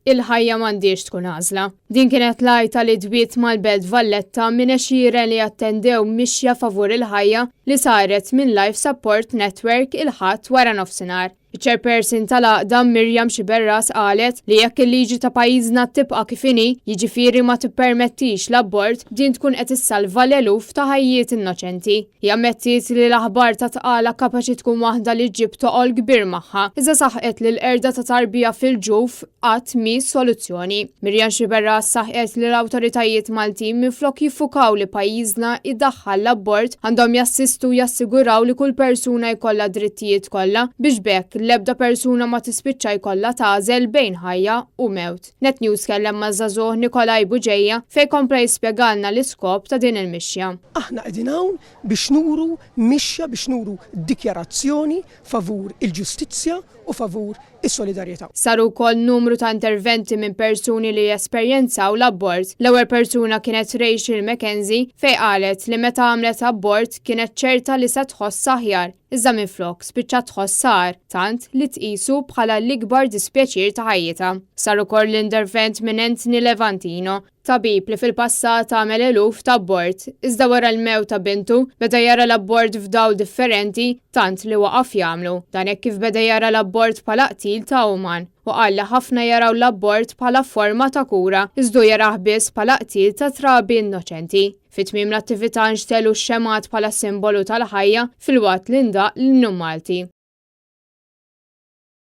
Il-ħajja m'għandhiex tkun għażla. Din kienet l-għajta li dwiet mal-Belt Valletta minn għexieren li attendew mixja favur il-ħajja li saret minn Life Support Network il-Ħadd wara nofsinhar. Iċ-chairperson tal-għaqda Miriam Sciberras qalet li jekk il-liġi ta' pajjiżna tibqa' kif inhi, jiġifieri ma tippermettix l-abort, din tkun qed issalva l-eluf ta' ħajjiet innoċenti. Hi ammettiet li l-aħbar ta' tqala kapaċi tkun waħda li ġġib toqol kbir magħha, iżda saħqet li l-qerda ta' tarbija fil-ġuf qatt mhi soluzzjoni. Miriam Sciberras saħqet li l-awtoritajiet Maltin minflok jiffukaw li pajjiżna jdaħħal l-abort għandhom jassistu u jassiguraw li kull persuna jkollha d-drittijiet kollha biex b'hekk l-ebda persuna ma tispiċċa jkollha tagħżel bejn ħajja u mewt. Net News kellem maż-żagħżugħ Nikolai Bugeja fejn kompla jispjegalna l-iskop ta' din il-mixja. Aħna qegħdin hawn biex nuru mixja, biex nuru dikjarazzjoni favur il-ġustizzja u favur is-solidarjetà. Saru wkoll numru ta' interventi minn persuni li esperjenzaw l-abort. L-ewwel persuna kienet Rachel McKenzie fejn qalet li meta għamlet abort kienet ċerta li se tħossha aħjar, iżda minflok spiċċat tħossha agħar, tant li tqisu bħala l-ikbar dispjaċir ta' ħajjitha. Sar ukoll l-intervent minn Anthony Levantino, Tabib li fil-passat għamel eluf ta' abort, iżda wara l-mewt ta' bintu, beda jara l-abort f'dawl differenti tant li waqaf jagħmlu. Dan hekk kif beda jara l-abort bħala qtil ta' uman u qal li ħafna jaraw l-abort bħala forma ta' kura, iżda hu jarah biss bħala qtil ta' trabi innoċenti. Fi tmiem l-attività nxtegħlu x-xemgħat bħala simbolu tal-ħajja filwaqt li ndaqq l-innu Malti.